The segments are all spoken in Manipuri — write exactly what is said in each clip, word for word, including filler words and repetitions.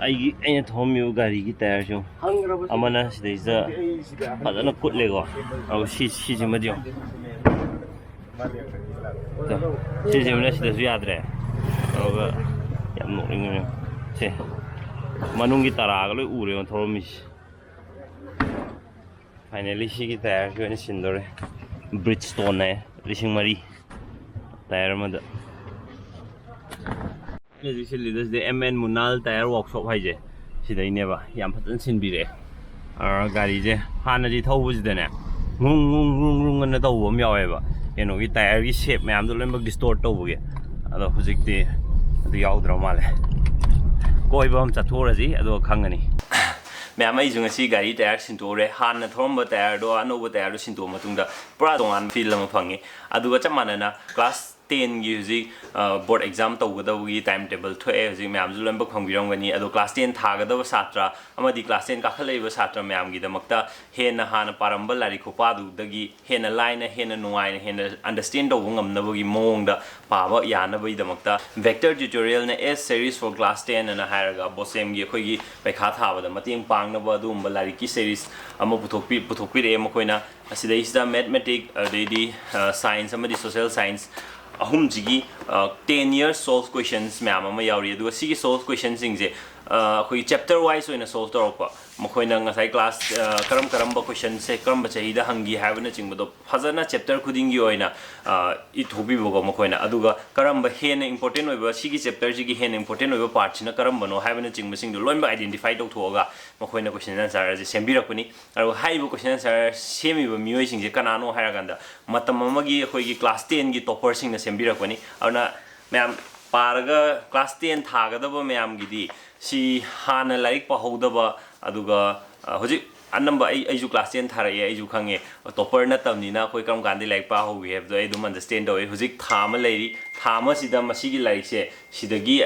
ꯑꯩꯒꯤ, ꯑꯩꯅ ꯊꯧꯔꯝꯃꯤꯕ ꯒꯥꯔꯤꯒꯤ ꯇꯥꯌꯔꯁꯨ ꯑꯃꯅ ꯁꯤꯗꯩꯁꯤꯗ ꯐꯖꯅ ꯀꯨꯠꯂꯦꯀꯣ꯫ ꯑꯗꯨꯒ ꯁꯤ, ꯁꯤꯁꯤꯃꯗꯤ ꯌꯦꯡꯉꯣ꯫ ꯁꯤꯁꯤꯃꯅ ꯁꯤꯗꯁꯨ ꯌꯥꯗ꯭ꯔꯦ꯫ ꯑꯗꯨꯒ ꯌꯥꯝ ꯅꯣꯛꯅꯤꯡꯕꯅꯦ꯫ ꯁꯦ, ꯃꯅꯨꯡꯒꯤ ꯇꯔꯥꯒ ꯂꯣꯏ ꯎꯔꯦ ꯊꯧꯔꯝꯃꯤꯁꯦ꯫ Finally ꯁꯤꯒꯤ ꯇꯥꯌꯔꯁꯤ ꯑꯣꯏꯅ ꯁꯤꯟꯗꯧꯔꯦ꯫ Bridgestone ꯍꯥꯏ, ꯂꯤꯁꯤꯡ ꯃꯔꯤ ꯇꯥꯌꯔ ꯑꯃꯗ꯫ ꯑꯩꯅ ꯍꯧꯖꯤꯛ ꯁꯤꯜꯂꯤꯗꯣ ꯁꯤꯗ M N Munal Tyre Workshop ꯍꯥꯏꯁꯦ ꯁꯤꯗꯩꯅꯦꯕ꯫ ꯌꯥꯝ ꯐꯖꯅ ꯁꯤꯟꯕꯤꯔꯛꯑꯦ꯫ ꯑ, ꯒꯥꯔꯤꯁꯦ ꯍꯥꯟꯅꯗꯤ ꯊꯧꯕꯁꯤꯗꯅꯦ ꯉꯨꯡ ꯉꯨꯡ ꯉꯨꯡ ꯉꯨꯡ ꯑꯅ ꯇꯧꯕ ꯑꯃ ꯌꯥꯎꯋꯦꯕ꯫ ꯀꯩꯅꯣꯒꯤ ꯇꯥꯌꯔꯒꯤ ꯁꯦꯞ ꯃꯌꯥꯝꯗꯣ ꯂꯣꯏꯅꯃꯛ distort ꯇꯧꯕꯒꯤ꯫ ꯑꯗꯣ ꯍꯧꯖꯤꯛꯇꯤ ꯑꯗꯨ ꯌꯥꯎꯗ꯭ꯔ ꯃꯥꯜꯂꯦ꯫ ꯀꯣꯏꯕ ꯑꯃ ꯆꯠꯊꯣꯛꯎꯔꯁꯤ, ꯑꯗꯨꯒ ꯈꯪꯒꯅꯤ꯫ ꯃꯌꯥꯝ, ꯑꯩꯁꯨ ꯉꯁꯤ ꯒꯥꯔꯤ ꯇꯥꯌꯔ ꯁꯤꯟꯇꯣꯛꯎꯔꯦ꯫ ꯍꯥꯟꯅ ꯊꯧꯔꯝꯕ ꯇꯥꯌꯔꯗꯣ, ꯑꯅꯧꯕ ꯇꯥꯌꯔꯗꯣ ꯁꯤꯟꯇꯣꯛꯑ ꯃꯇꯨꯡꯗ ꯄꯨꯔꯥ ꯇꯣꯉꯥꯟꯕ feel ꯑꯃ ꯐꯪꯉꯤ꯫ ꯑꯗꯨꯒ ꯆꯞ ꯃꯥꯟꯅꯅ class ten ꯒꯤ ꯍꯧꯖꯤꯛ, ꯑ, board exam ꯇꯧꯒꯗꯕꯒꯤ time table ꯊꯣꯛꯑꯦ꯫ ꯍꯧꯖꯤꯛ ꯃꯌꯥꯝꯁꯨ ꯂꯣꯏꯅꯃꯛ ꯈꯪꯕꯤꯔꯝꯒꯅꯤ꯫ ꯑꯗꯣ class ten ꯊꯥꯒꯗꯕ ꯁꯥꯇ꯭ꯔ ꯑꯃꯗꯤ class ten ꯀꯥꯈꯠꯂꯛꯏꯕ ꯁꯥꯇ꯭ꯔ ꯃꯌꯥꯝꯒꯤꯗꯃꯛꯇ ꯍꯦꯟꯅ ꯍꯥꯟꯅ ꯄꯥꯔꯝꯕ ꯂꯥꯏꯔꯤꯛ ꯈꯨꯄꯥꯗꯨꯗꯒꯤ ꯍꯦꯟꯅ ꯂꯥꯏꯅ, ꯍꯦꯟꯅ ꯅꯨꯡꯉꯥꯏꯅ, ꯍꯦꯟꯅ understand ꯇꯧꯕ ꯉꯝꯅꯕꯒꯤ ꯃꯑꯣꯡꯗ ꯄꯥꯕ ꯌꯥꯅꯕꯒꯤꯗꯃꯛꯇ Vector Tutorial ꯅ A Series for Class ten ꯑꯅ ꯍꯥꯏꯔꯒ BOSEM ꯒꯤ ꯑꯩꯈꯣꯏꯒꯤ ꯄꯩꯈꯥ ꯊꯥꯕꯗ ꯃꯇꯦꯡ ꯄꯥꯡꯅꯕ ꯑꯗꯨꯒꯨꯝꯕ ꯂꯥꯏꯔꯤꯛꯀꯤ series ꯑꯃ ꯄꯨꯊꯣꯛꯄꯤ-, ꯄꯨꯊꯣꯛꯄꯤꯔꯛꯑꯦ꯫ ꯃꯈꯣꯏꯅ ꯑꯁꯤꯗꯩꯁꯤꯗ mathematics, ꯑꯗꯩꯗꯤ, ꯑ, science ꯑꯃꯗꯤ social science ꯑꯍꯨꯝꯁꯤꯒꯤ, ꯑ, ten year solve questions ꯃꯌꯥꯝ ꯑꯃ ꯌꯥꯎꯔꯤ꯫ ꯑꯗꯨꯒ ꯁꯤꯒꯤ solve question ꯁꯤꯡꯁꯦ, ꯑ, ꯑꯩꯈꯣꯏꯒꯤ chapter wise ꯑꯣꯏꯅ solve ꯇꯧꯔꯛꯄ꯫ ꯃꯈꯣꯏꯅ ꯉꯁꯥꯏ class, ꯑ, ꯀꯔꯝ ꯀꯔꯝꯕ question ꯁꯦ ꯀꯔꯝꯕ ꯆꯍꯤꯗ ꯍꯪꯈꯤ ꯍꯥꯏꯕꯅꯆꯤꯡꯕꯗꯣ ꯐꯖꯅ chapter ꯈꯨꯗꯤꯡꯒꯤ ꯑꯣꯏꯅ, ꯑ, ꯏꯊꯣꯛꯄꯤꯕꯀꯣ ꯃꯈꯣꯏꯅ꯫ ꯑꯗꯨꯒ ꯀꯔꯝꯕ ꯍꯦꯟꯅ important ꯑꯣꯏꯕ, ꯁꯤꯒꯤ chapter ꯁꯤꯒꯤ ꯍꯦꯟꯅ important ꯑꯣꯏꯕ part ꯁꯤꯅ ꯀꯔꯝꯕꯅꯣ ꯍꯥꯏꯕꯅꯆꯤꯡꯕꯁꯤꯡꯗꯣ ꯂꯣꯏꯅꯃꯛ identify ꯇꯧꯊꯣꯛꯑꯒ ꯃꯈꯣꯏꯅ question answer ꯑꯁꯦ ꯁꯦꯝꯕꯤꯔꯛꯄꯅꯤ꯫ ꯑꯗꯨꯒ ꯍꯥꯏꯔꯤꯕ question answer ꯁꯦꯝꯃꯤꯕ ꯃꯤꯑꯣꯏꯁꯤꯡꯁꯦ ꯀꯅꯥꯅꯣ ꯍꯥꯏꯔꯀꯥꯟꯗ, ꯃꯇꯝ ꯑꯃꯒꯤ ꯑꯩꯈꯣꯏꯒꯤ class ten ꯒꯤ topper ꯁꯤꯡꯅ ꯁꯦꯝꯕꯤꯔꯛꯄꯅꯤ꯫ ꯑꯗꯨꯅ ꯃꯌꯥꯝ ꯄꯥꯔꯒ class ten ꯊꯥꯒꯗꯕ ꯃꯌꯥꯝꯒꯤꯗꯤ ꯁꯤ ꯍꯥꯟꯅ ꯂꯥꯏꯔꯤꯛ ꯄꯥꯍꯧꯗꯕ, ꯑꯗꯨꯒ, ꯑ, ꯍꯧꯖꯤꯛ ꯑꯅꯝꯕ ꯑꯩ, ꯑꯩꯁꯨ class ten ꯊꯥꯔꯛꯑꯦ, ꯑꯩꯁꯨ ꯈꯪꯉꯦ꯫ Topper ꯅꯠꯇꯕꯅꯤꯅ ꯑꯩꯈꯣꯏ ꯀꯔꯝ ꯀꯥꯟꯗ ꯂꯥꯏꯔꯤꯛ ꯄꯥꯍꯧꯒꯦ ꯍꯥꯏꯕꯗꯣ ꯑꯩ ꯑꯗꯨꯝ understand ꯇꯧꯋꯦ꯫ ꯍꯧꯖꯤꯛ ꯊꯥ ꯑꯃ ꯂꯩꯔꯤ, ꯊꯥ ꯑꯃꯁꯤꯗ ꯃꯁꯤꯒꯤ ꯂꯥꯏꯔꯤꯛꯁꯦ ꯁꯤꯗꯒꯤ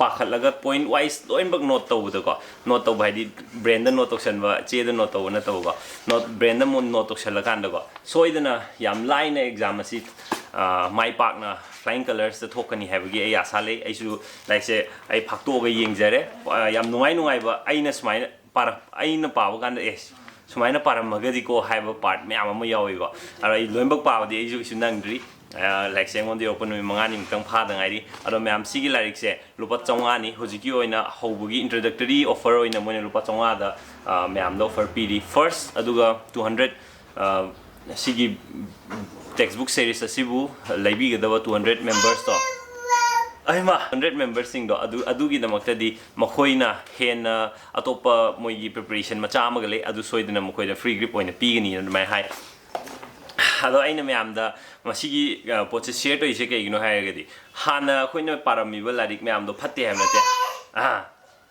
ꯄꯥꯈꯠꯂꯒ point wise ꯂꯣꯏꯅꯃꯛ note ꯇꯧꯕꯗꯀꯣ, note ꯇꯧꯕ ꯍꯥꯏꯗꯤ brain ꯗ note ꯇꯧꯁꯟꯕ, ꯆꯦꯗ note ꯇꯧꯕ ꯅꯠꯇꯕꯀꯣ, note, brain ꯗ note ꯇꯧꯁꯜꯂꯀꯥꯟꯗꯀꯣ, ꯁꯣꯏꯗꯅ ꯌꯥꯝ ꯂꯥꯏꯅ exam ꯑꯁꯤ, ꯑ, ꯃꯥꯏ ꯄꯥꯛꯅ ꯐ꯭ꯂꯥꯏꯌꯤꯡ ꯀꯂꯔꯁꯇ ꯊꯣꯛꯀꯅꯤ ꯍꯥꯏꯕꯒꯤ ꯑꯩ ꯑꯥꯁꯥ ꯂꯩ꯫ ꯑꯩꯁꯨ ꯂꯥꯏꯔꯤꯛꯁꯦ ꯑꯩ ꯐꯥꯛꯇꯣꯛꯑꯒ ꯌꯦꯡꯖꯔꯦ꯫ ꯑ, ꯌꯥꯝ ꯅꯨꯡꯉꯥꯏ ꯅꯨꯡꯉꯥꯏꯕ ꯑꯩꯅ ꯁꯨꯃꯥꯏꯅ ꯄꯥꯔꯛ-, ꯑꯩꯅ ꯄꯥꯕ ꯀꯥꯟꯗ ꯑꯦ ꯁꯨꯃꯥꯏꯅ ꯄꯥꯔꯝꯃꯒꯗꯤꯀꯣ ꯍꯥꯏꯕ ꯄꯥꯔꯠ ꯃꯌꯥꯝ ꯑꯃ ꯌꯥꯎꯋꯦꯕꯀꯣ꯫ ꯑꯗꯣ ꯑꯩ ꯂꯣꯏꯅꯃꯛ ꯄꯥꯕꯗꯤ ꯑꯩꯁꯨ ꯀꯩꯁꯨ ꯅꯪꯗ꯭ꯔꯤ꯫ ꯑ, ꯂꯥꯏꯔꯤꯛꯁꯦ ꯑꯩꯉꯣꯟꯗ ꯌꯧꯔꯛꯄ ꯅꯨꯃꯤꯠ ꯃꯉꯥꯅꯤꯃꯨꯛꯇꯪ ꯐꯥꯗ ꯉꯥꯏꯔꯤ꯫ ꯑꯗꯣ ꯃꯌꯥꯝ, ꯁꯤꯒꯤ ꯂꯥꯏꯔꯤꯛꯁꯦ ꯂꯨꯄꯥ ꯆꯥꯝꯃꯉꯥꯅꯤ꯫ ꯍꯧꯖꯤꯛꯀꯤ ꯑꯣꯏꯅ ꯍꯧꯕꯒꯤ ꯏꯟꯇ꯭ꯔꯣꯗꯛꯇꯔꯤ ꯑꯣꯐꯔ ꯑꯣꯏꯅ ꯃꯣꯏꯅ ꯂꯨꯄꯥ ꯆꯥꯝꯃꯉꯥꯗ, ꯑ, ꯃꯌꯥꯝꯗ ꯑꯣꯐꯔ ꯄꯤꯔꯤ꯫ ꯐꯥꯔꯁ ꯑꯗꯨꯒ ꯇꯨ ꯍꯟꯗ꯭ꯔꯦꯠ, ꯑ, ꯁꯤꯒꯤ ꯇꯦꯛꯁꯕꯨꯛ ꯁꯦꯔꯤꯁ ꯑꯁꯤꯕꯨ ꯂꯩꯕꯤꯒꯗꯕ ꯇꯨ ꯍꯟꯗ꯭ꯔꯦꯠ ꯃꯦꯝꯕꯔꯁꯇꯣ, ꯑꯩꯃ, ꯍꯟꯗ꯭ꯔꯦꯠ ꯃꯦꯝꯕꯔꯁꯤꯡꯗꯣ ꯑꯗꯨ, ꯑꯗꯨꯒꯤꯗꯃꯛꯇꯗꯤ ꯃꯈꯣꯏꯅ ꯍꯦꯟꯅ ꯑꯇꯣꯞꯄ ꯃꯣꯏꯒꯤ ꯄ꯭ꯔꯤꯄꯔꯦꯁꯟ ꯃꯆꯥ ꯑꯃꯒ ꯂꯩ, ꯑꯗꯨ ꯁꯣꯏꯗꯅ ꯃꯈꯣꯏꯗ ꯐ꯭ꯔꯤ ꯒꯤꯐ ꯑꯣꯏꯅ ꯄꯤꯒꯅꯤꯅ ꯑꯗꯨꯃꯥꯏꯅ ꯍꯥꯏ꯫ ꯑꯗꯣ ꯑꯩꯅ ꯃꯌꯥꯝꯗ ꯃꯁꯤꯒꯤ, ꯑ, ꯄꯣꯠꯁꯦ ꯁꯤꯌꯔ ꯇꯧꯔꯤꯁꯦ ꯀꯩꯒꯤꯅꯣ ꯍꯥꯏꯔꯒꯗꯤ, ꯍꯥꯟꯅ ꯑꯩꯈꯣꯏꯅ ꯄꯥꯔꯝꯃꯤꯕ ꯂꯥꯏꯔꯤꯛ ꯃꯌꯥꯝꯗꯣ ꯐꯠꯇꯦ ꯍꯥꯏꯕ ꯅꯠꯇꯦ꯫ ꯑꯥ,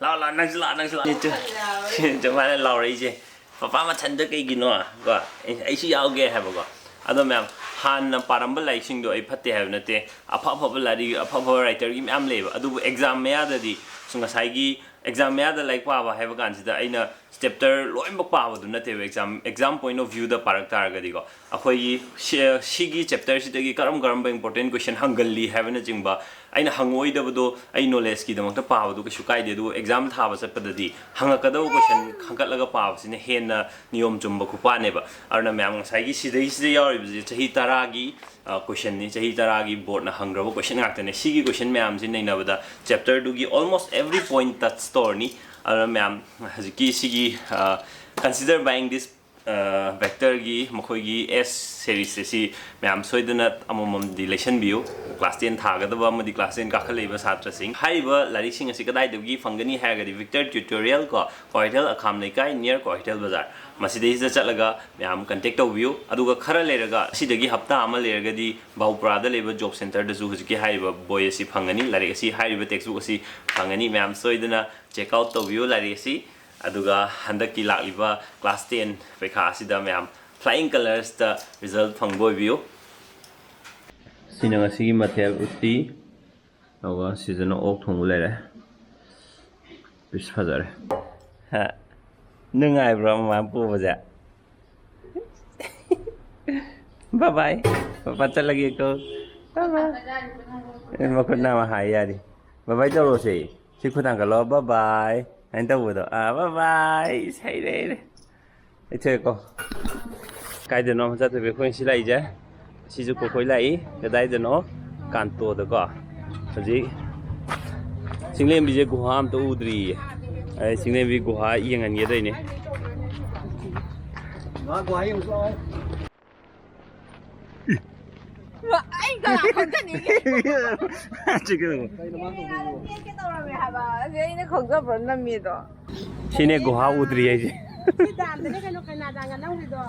ꯂꯥꯛꯑꯣ, ꯂꯥꯛꯑꯣ, ꯅꯪꯁꯨ ꯂꯥꯛꯑꯣ, ꯅꯪꯁꯨ ꯂꯥꯛꯑꯣ꯫ ꯆꯨ-, ꯆꯨ-, ꯃꯥꯅ ꯂꯥꯎꯔꯛꯏꯁꯦ, "ꯄꯄꯥ ꯃꯊꯟꯗ ꯀꯩꯒꯤꯅꯣ?" ꯀꯣ, "ꯑꯩ-, ꯑꯩꯁꯨ ꯌꯥꯎꯒꯦ" ꯍꯥꯏꯕꯀꯣ꯫ ꯑꯗꯣ ꯃꯌꯥꯝ, ꯍꯥꯟꯅ ꯄꯥꯔꯝꯕ ꯂꯥꯏꯔꯤꯛꯁꯤꯡꯗꯣ ꯑꯩ ꯐꯠꯇꯦ ꯍꯥꯏꯕ ꯅꯠꯇꯦ꯫ ꯑꯐ ꯑꯐꯕ ꯂꯥꯏꯔꯤꯛ, ꯑꯐ ꯑꯐꯕ ꯔꯥꯏꯇꯔꯒꯤ ꯃꯌꯥꯝ ꯂꯩꯌꯦꯕ꯫ ꯑꯗꯨꯕꯨ ꯑꯦꯛꯖꯥꯝ ꯃꯌꯥꯗꯗꯤ, ꯁꯨꯝ ꯉꯁꯥꯏꯒꯤ ꯑꯦꯛꯖꯥꯝ ꯃꯌꯥꯗ ꯂꯥꯏꯔꯤꯛ ꯄꯥꯕ ꯍꯥꯏꯕ ꯀꯥꯟꯁꯤꯗ ꯑꯩꯅ ꯆꯦꯞꯇꯔ ꯂꯣꯏꯅꯃꯛ ꯄꯥꯕꯗꯨ ꯅꯠꯇꯦꯕ꯫ ꯑꯦꯛꯖꯥꯝ, ꯑꯦꯛꯖꯥꯝ ꯄꯣꯏꯟ ꯑꯣꯐ ꯚ꯭ꯌꯨꯗ ꯄꯥꯔꯛ ꯇꯥꯔꯒꯗꯤꯀꯣ, ꯑꯩꯈꯣꯏꯒꯤ ꯁꯤ-, ꯁꯤꯒꯤ ꯆꯦꯞꯇꯔꯁꯤꯗꯒꯤ ꯀꯔꯝ ꯀꯔꯝꯕ ꯏꯝꯄꯣꯔꯇꯦꯟ ꯀꯣꯏꯁꯟ ꯍꯪꯒꯜꯂꯤ ꯍꯥꯏꯕꯅꯆꯤꯡꯕ, ꯑꯩꯅ ꯍꯪꯉꯛꯑꯣꯏꯗꯕꯗꯣ ꯑꯩ ꯅꯣꯂꯦꯖꯀꯤꯗꯃꯛꯇ ꯄꯥꯕꯗꯣ ꯀꯩꯁꯨ ꯀꯥꯏꯗꯦ꯫ ꯑꯗꯨꯕꯨ ꯑꯦꯛꯖꯥꯝ ꯊꯥꯕ ꯆꯠꯄꯗꯗꯤ ꯍꯪꯉꯛꯀꯗꯕ ꯀꯣꯏꯁꯟ ꯈꯟꯒꯠꯂꯒ ꯄꯥꯕꯁꯤꯅ ꯍꯦꯟꯅ ꯅꯤꯌꯣꯝ ꯆꯨꯝꯕ ꯈꯨꯄꯥꯅꯦꯕ꯫ ꯑꯗꯨꯅ ꯃꯌꯥꯝ, ꯉꯁꯥꯏꯒꯤ ꯁꯤꯗꯩꯁꯤꯗ ꯌꯥꯎꯔꯤꯕꯁꯦ ꯆꯍꯤ ꯇꯔꯥꯒꯤ, ꯑ, ꯀꯣꯏꯁꯟꯅꯤ꯫ ꯆꯍꯤ ꯇꯔꯥꯒꯤ ꯕꯣꯔꯗꯅ ꯍꯪꯈ꯭ꯔꯕ ꯀꯣꯏꯁꯟ ꯉꯥꯛꯇꯅꯦ꯫ ꯁꯤꯒꯤ ꯀꯣꯏꯁꯟ ꯃꯌꯥꯝꯁꯤ ꯅꯩꯅꯕꯗ ꯆꯦꯞꯇꯔꯗꯨꯒꯤ almost every point touch ꯇꯧꯔꯅꯤ꯫ ꯑꯗꯨꯅ ꯃꯌꯥꯝ, ꯍꯧꯖꯤꯛꯀꯤ ꯁꯤꯒꯤ, ꯑ, consider buying this, ꯑ, ꯕꯦꯛꯇꯔꯒꯤ ꯃꯈꯣꯏꯒꯤ ꯑꯦꯁ ꯁꯦꯔꯤꯁꯁꯦ ꯁꯤ ꯃꯌꯥꯝ ꯁꯣꯏꯗꯅ ꯑꯃꯃꯝꯗꯤ ꯂꯩꯁꯟꯕꯤꯌꯨ꯫ ꯀ꯭ꯂꯥꯁ ꯇꯦꯟ ꯊꯥꯒꯗꯕ ꯑꯃꯗꯤ ꯀ꯭ꯂꯥꯁ ꯇꯦꯟ ꯀꯥꯈꯠꯂꯛꯏꯕ ꯁꯥꯇ꯭ꯔꯁꯤꯡ꯫ ꯍꯥꯏꯔꯤꯕ ꯂꯥꯏꯔꯤꯛꯁꯤꯡ ꯑꯁꯤ ꯀꯗꯥꯏꯗꯒꯤ ꯐꯪꯒꯅꯤ ꯍꯥꯏꯔꯒꯗꯤ, ꯕꯦꯛꯇꯔ ꯇ꯭ꯌꯨꯇꯣꯔꯤꯌꯦꯜ ꯀꯣ, ꯀ꯭ꯋꯥꯀꯩꯊꯦꯜ ꯑꯈꯥꯝ ꯂꯩꯀꯥꯏ, near ꯀ꯭ꯋꯥꯀꯩꯊꯦꯜ ꯕꯖꯥꯔ, ꯃꯁꯤꯗꯩꯁꯤꯗ ꯆꯠꯂꯒ ꯃꯌꯥꯝ ꯀꯟꯇꯦꯛ ꯇꯧꯕꯤꯌꯨ꯫ ꯑꯗꯨꯒ ꯈꯔ ꯂꯩꯔꯒ, ꯑꯁꯤꯗꯒꯤ ꯍꯞꯇꯥ ꯑꯃ ꯂꯩꯔꯒꯗꯤ ꯕꯥꯎꯄ꯭ꯔꯥꯗ ꯂꯩꯕ ꯖꯣꯕ ꯁꯦꯟꯇꯔꯗꯁꯨ ꯍꯧꯖꯤꯛꯀꯤ ꯍꯥꯏꯔꯤꯕ ꯕꯣꯏ ꯑꯁꯤ ꯐꯪꯒꯅꯤ, ꯂꯥꯏꯔꯤꯛ ꯑꯁꯤ ꯍꯥꯏꯔꯤꯕ ꯇꯦꯛꯁꯕꯨꯛ ꯑꯁꯤ ꯐꯪꯒꯅꯤ꯫ ꯃꯌꯥꯝ ꯁꯣꯏꯗꯅ ꯆꯦꯛ ꯑꯥꯎꯠ ꯇꯧꯕꯤꯌꯨ ꯂꯥꯏꯔꯤꯛ ꯑꯁꯤ꯫ ꯑꯗꯨꯒ ꯍꯟꯗꯛꯀꯤ ꯂꯥꯛꯂꯤꯕ ꯀ꯭ꯂꯥꯁ ꯇꯦꯟ ꯄꯩꯈꯥ ꯑꯁꯤꯗ ꯃꯌꯥꯝ ꯐ꯭ꯂꯥꯏꯌꯤꯡ ꯀꯂꯔꯁꯇ ꯔꯤꯖꯜꯠ ꯐꯪꯕ ꯑꯣꯏꯕꯤꯌꯨ꯫ ꯁꯤꯅ ꯉꯁꯤꯒꯤ ꯃꯊꯦꯜ ꯎꯇꯤ, ꯑꯗꯨꯒ ꯁꯤꯗꯅ ꯑꯣꯛ ꯊꯣꯡꯕ ꯂꯩꯔꯦ꯫ ꯄꯤꯁ ꯐꯖꯔꯦ꯫ ꯍꯥ? ꯅꯨꯡꯉꯥꯏꯕ꯭ꯔꯣ ꯃꯃꯥ ꯄꯨꯕꯁꯦ? Bye bye. ꯄꯄꯥ ꯆꯠꯂꯒꯦꯀꯣ꯫ ꯕꯥꯏ ꯕꯥꯏ꯫ ꯑꯦ, ꯃꯈꯨꯠ ꯅꯥꯝꯃ ꯍꯥꯏ ꯌꯥꯔꯤ꯫ ꯕꯥꯏ ꯕꯥꯏ ꯇꯧꯔꯣꯁꯦ꯫ ꯁꯤ ꯈꯨꯠ ꯊꯥꯡꯒꯠꯂꯣ꯫ ꯕꯥꯏ ꯕꯥꯏ ꯍꯥꯏꯅ ꯇꯧꯕꯗꯣ꯫ ꯑꯥ, ꯕꯥꯏ ꯕꯥꯏ꯫ ꯏꯁ, ꯍꯩꯔꯦ, ꯍꯩꯔꯦ꯫ ꯑꯩ ꯊꯣꯛꯑꯦꯀꯣ꯫ ꯀꯥꯏꯗꯅꯣ ꯑꯃ ꯆꯠꯇꯣꯏꯕꯤ ꯑꯩꯈꯣꯏ ꯉꯁꯤ ꯂꯥꯛꯏꯁꯦ꯫ ꯁꯤꯁꯨ ꯀꯣꯀꯣꯏ ꯂꯥꯛꯏ꯫ ꯀꯗꯥꯏꯗꯅꯣ? ꯀꯥꯟꯇꯣꯗꯀꯣ꯫ ꯍꯧꯖꯤꯛ ꯆꯤꯡꯂꯦꯝꯕꯤꯁꯦ ꯒꯨꯍꯥ ꯑꯝꯇ ꯎꯗ꯭ꯔꯤꯌꯦ꯫ ꯑꯩ ꯆꯤꯡꯂꯦꯝꯕꯤ ꯒꯨꯍꯥ ꯌꯦꯡꯍꯟꯒꯦ ꯇꯧꯔꯤꯅꯦ꯫ ꯑꯩ ꯀꯅꯥ ꯈꯪꯖꯅꯤꯒꯦ? ꯆꯠꯀꯦ ꯇꯧꯔꯝꯃꯦ ꯍꯥꯏꯕ꯫ ꯑꯁꯤ ꯑꯩꯅ ꯈꯪꯖꯕ꯭ꯔꯣ ꯅꯝꯃꯦꯗꯣ? ꯁꯤꯅꯦ ꯒꯨꯍꯥ ꯎꯗ꯭ꯔꯤ ꯍꯥꯏꯁꯦ꯫ ꯁꯤ ꯗꯥꯝꯗꯅꯦ ꯀꯩꯅꯣ ꯀꯩꯅꯥꯗꯥꯟꯒ ꯅꯝꯈ꯭ꯔꯤꯗꯣ꯫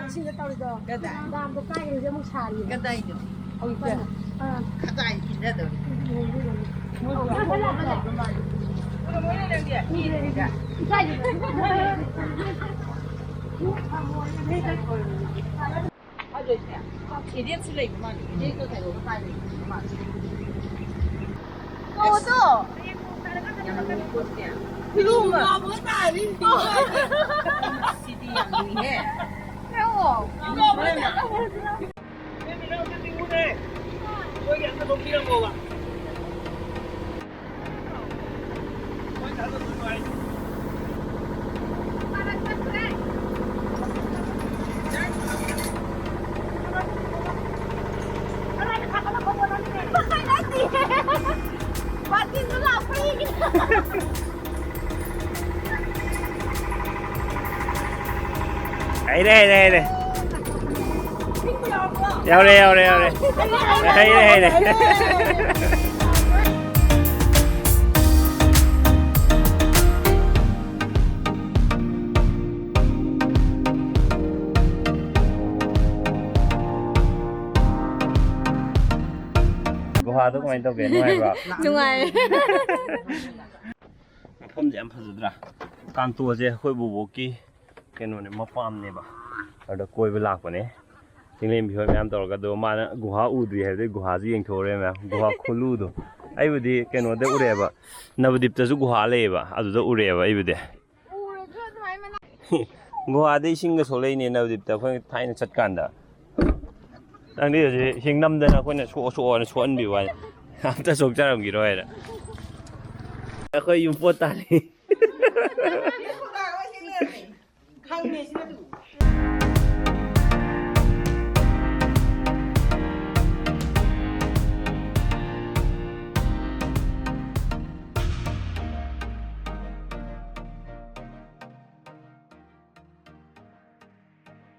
ꯏꯁꯤꯡꯗ ꯇꯧꯔꯤꯗꯣ꯫ ꯀꯗꯥꯏ? ꯗꯥꯝꯗꯣ ꯀꯥꯏꯒ꯭ꯔꯦ ꯍꯧꯖꯤꯛ ꯑꯃꯨꯛ ꯁꯥꯔꯤ꯫ ꯀꯗꯥꯏꯗꯣ? ꯍꯧꯖꯤꯛꯇ꯫ ꯑꯥ꯫ ꯀꯗꯥꯏ ꯏꯟꯅꯗꯧꯔꯤ? ꯏꯀꯥꯏꯗꯦ꯫ ꯑꯗꯨ ꯏꯁꯦ, ꯈꯦꯗꯦꯛꯁꯨ ꯂꯩꯕ ꯃꯥꯜꯂꯦ꯫ ꯈꯦꯗꯦꯛꯀ ꯀꯩꯅꯣꯒ ꯄꯥꯏꯕ ꯃꯥꯜꯂꯦ꯫ ꯀꯧꯗꯣ꯫ ꯌꯥꯝ ꯂꯨꯏ ꯄꯣꯠꯁꯦ꯫ ꯐꯤꯂꯨꯝ ꯑꯃ꯫ ꯁꯤꯗꯤ ꯌꯥꯝ ꯂꯨꯏꯍꯦ꯫ ꯌꯦꯡꯉꯣ꯫ ꯅꯣꯏꯒꯤ ꯑꯝꯇ ꯂꯧꯕꯤꯔꯝꯃꯣꯕ꯫ ꯍꯩꯔꯦ, ꯍꯩꯔꯦ, ꯍꯩꯔꯦ꯫ ꯌꯥꯎꯔꯦ, ꯌꯥꯎꯔꯦ, ꯌꯥꯎꯔꯦ꯫ ꯍꯩꯔꯦ, ꯍꯩꯔꯦ꯫ ꯒꯨꯍꯥꯗꯣ ꯀꯃꯥꯏꯅ ꯇꯧꯒꯦ? ꯅꯨꯡꯉꯥꯏꯕ꯭ꯔꯣ? ꯅꯨꯡꯉꯥꯏ꯫ ꯃꯐꯝꯁꯦ ꯌꯥꯝ ꯐꯖꯗ꯭ꯔꯥ? ꯀꯥꯟꯇꯣꯁꯦ ꯑꯩꯈꯣꯏ ꯕꯣꯕꯣꯛꯀꯤ ꯀꯩꯅꯣꯅꯦ, ꯃꯄꯥꯝꯅꯦꯕ꯫ ꯑꯗꯨꯗ ꯀꯣꯏꯕ ꯂꯥꯛꯄꯅꯦ꯫ ꯆꯤꯡꯂꯦꯝꯕꯤ ꯍꯣꯏ ꯃꯌꯥꯝ ꯇꯧꯔꯒ, ꯑꯗꯣ ꯃꯥꯅ ꯒꯨꯍꯥ ꯎꯗ꯭ꯔꯤ ꯍꯥꯏꯕꯗꯤ ꯒꯨꯍꯥꯁꯨ ꯌꯦꯡꯊꯣꯛꯎꯔꯦ ꯃꯌꯥꯝ꯫ ꯒꯨꯍꯥ ꯈꯨꯂꯨꯗꯣ꯫ ꯑꯩꯕꯨꯗꯤ ꯀꯩꯅꯣꯗ ꯎꯔꯦꯕ, ꯅꯕꯗꯤꯞꯇꯁꯨ ꯒꯨꯍꯥ ꯂꯩꯌꯦꯕ, ꯑꯗꯨꯗ ꯎꯔꯦꯕ ꯑꯩꯕꯨꯗꯤ꯫ ꯎꯔꯁꯨ ꯑꯗꯨꯃꯥꯏꯅ ꯃꯅꯥ- ꯒꯨꯍꯥꯗ ꯏꯁꯤꯡꯒ ꯁꯣꯛꯂꯛꯏꯅꯦ ꯅꯕꯗꯤꯞꯇ ꯑꯩꯈꯣꯏ ꯊꯥꯏꯅ ꯆꯠꯀꯥꯟꯗ꯫ ꯅꯪꯗꯤ ꯍꯧꯖꯤꯛ ꯍꯤꯡ ꯅꯝꯗꯅ ꯑꯩꯈꯣꯏꯅ ꯁꯣꯛꯑꯣ ꯁꯣꯛꯑꯣꯅ ꯁꯣꯛꯍꯟꯕꯤꯕ ꯋꯥꯅꯤ꯫ ꯑꯝꯇ ꯁꯣꯛꯆꯔꯝꯈꯤꯔꯣꯏ ꯍꯥꯏꯅ꯫ ꯑꯩꯈꯣꯏ ꯌꯨꯝ ꯄꯣꯠ ꯇꯥꯜꯂꯤ꯫ ꯈꯪꯉꯦ ꯁꯤꯅ ꯑꯗꯨ